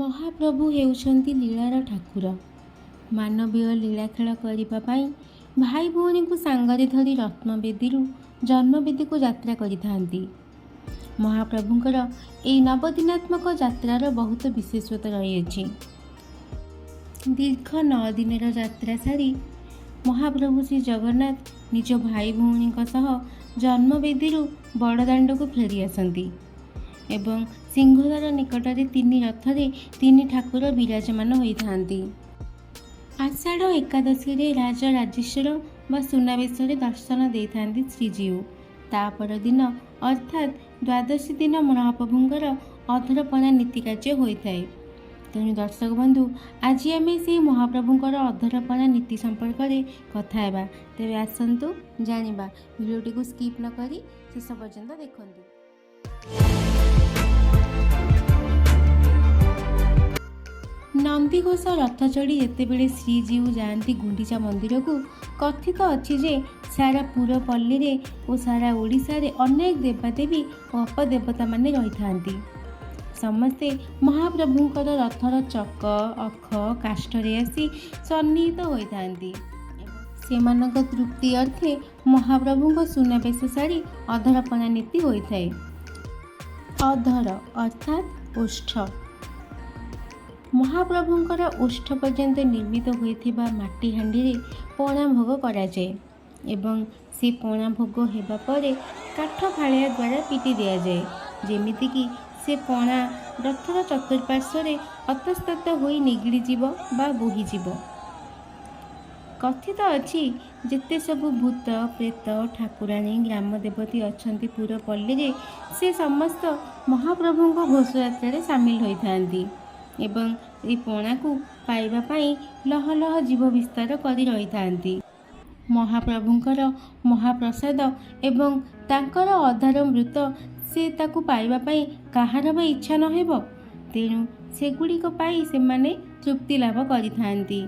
ମହାପ୍ରଭୁ ହେଉଛନ୍ତି ଲୀଳାର ଠାକୁର। ମାନବୀୟ ଲୀଳାଖେଳ କରିବା ପାଇଁ ଭାଇ ଭଉଣୀଙ୍କୁ ସାଙ୍ଗରେ ଧରି ରତ୍ନବେଦୀରୁ ଜନ୍ମବେଦୀକୁ ଯାତ୍ରା କରିଥାନ୍ତି। ମହାପ୍ରଭୁଙ୍କର ଏହି ନବଦିନାତ୍ମକ ଯାତ୍ରାର ବହୁତ ବିଶେଷତ୍ୱ ରହିଅଛି। ଦୀର୍ଘ 9 ଦିନର ଯାତ୍ରା ସାରି ମହାପ୍ରଭୁ ଶ୍ରୀ ଜଗନ୍ନାଥ ନିଜ ଭାଇ ଭଉଣୀଙ୍କ ସହ ଜନ୍ମବେଦୀରୁ ବଡ଼ଦାଣ୍ଡକୁ ଫେରି ଆସନ୍ତି ଏବଂ ସିଂହଦ୍ୱାର ନିକଟରେ ତିନି ରଥରେ ତିନି ଠାକୁର ବିରାଜମାନ ହୋଇଥାନ୍ତି। ଆଷାଢ଼ ଏକାଦଶୀରେ ରାଜରାଜେଶ୍ୱର ବା ସୁନାବେଶରେ ଦର୍ଶନ ଦେଇଥାନ୍ତି ଶ୍ରୀଜୀଉ। ତା ପରଦିନ ଅର୍ଥାତ୍ ଦ୍ୱାଦଶୀ ଦିନ ମହାପ୍ରଭୁଙ୍କର ଅଧରପଣା ନୀତି କାର୍ଯ୍ୟ ହୋଇଥାଏ। ତେଣୁ ଦର୍ଶକ ବନ୍ଧୁ, ଆଜି ଆମେ ସେଇ ମହାପ୍ରଭୁଙ୍କର ଅଧରପଣା ନୀତି ସମ୍ପର୍କରେ କଥା ହେବା। ତେବେ ଆସନ୍ତୁ ଜାଣିବା। ଭିଡ଼ିଓଟିକୁ ସ୍କିପ୍ ନ କରି ଶେଷ ପର୍ଯ୍ୟନ୍ତ ଦେଖନ୍ତୁ। ନନ୍ଦିଘୋଷ ରଥ ଚଢ଼ି ଯେତେବେଳେ ଶ୍ରୀଜୀଉ ଯାଆନ୍ତି ଗୁଣ୍ଡିଚା ମନ୍ଦିରକୁ, କଥିତ ଅଛି ଯେ ସାରା ପୁରପଲ୍ଲୀରେ ଓ ସାରା ଓଡ଼ିଶାରେ ଅନେକ ଦେବାଦେବୀ ଓ ଅପଦେବତାମାନେ ରହିଥାନ୍ତି। ସମସ୍ତେ ମହାପ୍ରଭୁଙ୍କର ରଥର ଚକ, ଅଖ, କାଷ୍ଠରେ ଆସି ସନ୍ନିହିତ ହୋଇଥାନ୍ତି। ସେମାନଙ୍କ ତୃପ୍ତି ଅର୍ଥେ ମହାପ୍ରଭୁଙ୍କ ସୁନାବେଶ ସାରି ଅଧରପଣା ନୀତି ହୋଇଥାଏ। ଅଧର ଅର୍ଥାତ୍ ଓଷ୍ଠ। ମହାପ୍ରଭୁଙ୍କର ଓଷ୍ଠ ପର୍ଯ୍ୟନ୍ତ ନିର୍ମିତ ହୋଇଥିବା ମାଟି ହାଣ୍ଡିରେ ପଣା ଭୋଗ କରାଯାଏ ଏବଂ ସେ ପଣା ଭୋଗ ହେବା ପରେ କାଠ ଫାଳିଆ ଦ୍ୱାରା ପିଟି ଦିଆଯାଏ, ଯେମିତିକି ସେ ପଣା ରଥର ଚତୁଃପାର୍ଶ୍ୱରେ ଅତସ୍ତତ ହୋଇ ନିଗିଡ଼ିଯିବ ବା ବୋହିଯିବ। କଥିତ ଅଛି, ଯେତେ ସବୁ ଭୂତ, ପ୍ରେତ, ଠାକୁରାଣୀ, ଗ୍ରାମ ଦେବତୀ ଅଛନ୍ତି ପୁରପଲ୍ଲୀରେ, ସେ ସମସ୍ତ ମହାପ୍ରଭୁଙ୍କ ଘୋଷଯାତ୍ରାରେ ସାମିଲ ହୋଇଥାନ୍ତି ଏବଂ ଏହି ପଣାକୁ ପାଇବା ପାଇଁ ଲହ ଲହ ଜିଭ ବିସ୍ତାର କରି ରହିଥାନ୍ତି। ମହାପ୍ରଭୁଙ୍କର ମହାପ୍ରସାଦ ଏବଂ ତାଙ୍କର ଅଧରାମୃତ, ସେ ତାକୁ ପାଇବା ପାଇଁ କାହାର ବା ଇଚ୍ଛା ନ ହେବ? ତେଣୁ ସେଗୁଡ଼ିକ ପାଇ ସେମାନେ ତୃପ୍ତି ଲାଭ କରିଥାନ୍ତି,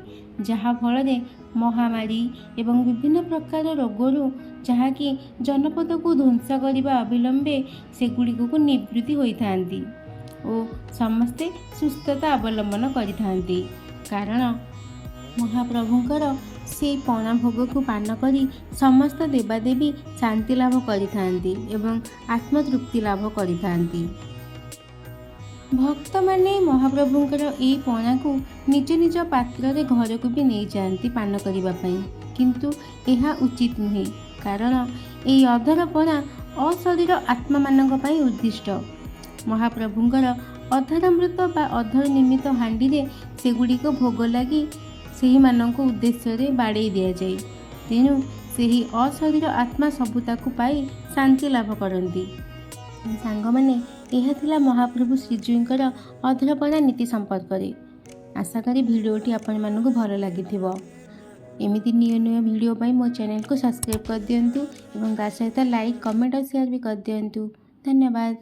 ଯାହାଫଳରେ ମହାମାରୀ ଏବଂ ବିଭିନ୍ନ ପ୍ରକାର ରୋଗରୁ, ଯାହାକି ଜନପଦକୁ ଧ୍ୱଂସ କରିବା ଅବିଳମ୍ବେ ସେଗୁଡ଼ିକକୁ ନିବୃତ୍ତି ହୋଇଥାନ୍ତି ଓ ସମସ୍ତେ ସୁସ୍ଥତା ଅବଲମ୍ବନ କରିଥାନ୍ତି। କାରଣ ମହାପ୍ରଭୁଙ୍କର ସେଇ ପଣା ଭୋଗକୁ ପାନ କରି ସମସ୍ତ ଦେବାଦେବୀ ଶାନ୍ତି ଲାଭ କରିଥାନ୍ତି ଏବଂ ଆତ୍ମତୃପ୍ତି ଲାଭ କରିଥାନ୍ତି। ଭକ୍ତମାନେ ମହାପ୍ରଭୁଙ୍କର ଏଇ ପଣାକୁ ନିଜ ନିଜ ପାତ୍ରରେ ଘରକୁ ବି ନେଇଯାଆନ୍ତି ପାନ କରିବା ପାଇଁ। କିନ୍ତୁ ଏହା ଉଚିତ ନୁହେଁ, କାରଣ ଏହି ଅଧର ପଣା ଅଶରୀର ଆତ୍ମାମାନଙ୍କ ପାଇଁ ଉଦ୍ଦିଷ୍ଟ। ମହାପ୍ରଭୁଙ୍କର ଅଧରାମୃତ ବା ଅଧର ନିର୍ମିତ ହାଣ୍ଡିରେ ସେଗୁଡ଼ିକ ଭୋଗ ଲାଗି ସେହିମାନଙ୍କ ଉଦ୍ଦେଶ୍ୟରେ ବାଡ଼େଇ ଦିଆଯାଏ। ତେଣୁ ସେହି ଅଶରୀର ଆତ୍ମା ସବୁ ତାକୁ ପାଇ ଶାନ୍ତି ଲାଭ କରନ୍ତି। ସାଙ୍ଗମାନେ, ଏହା ଥିଲା ମହାପ୍ରଭୁ ଶ୍ରୀଜୀଉଙ୍କର ଅଧରପଣା ନୀତି ସମ୍ପର୍କରେ। ଆଶା କରି ଭିଡ଼ିଓଟି ଆପଣମାନଙ୍କୁ ଭଲ ଲାଗିଥିବ। ଏମିତି ନୂଆ ନୂଆ ଭିଡ଼ିଓ ପାଇଁ ମୋ ଚ୍ୟାନେଲକୁ ସବସ୍କ୍ରାଇବ୍ କରିଦିଅନ୍ତୁ ଏବଂ ତା ସହିତ ଲାଇକ୍, କମେଣ୍ଟ ଆଉ ସେୟାର ବି କରିଦିଅନ୍ତୁ। ଧନ୍ୟବାଦ।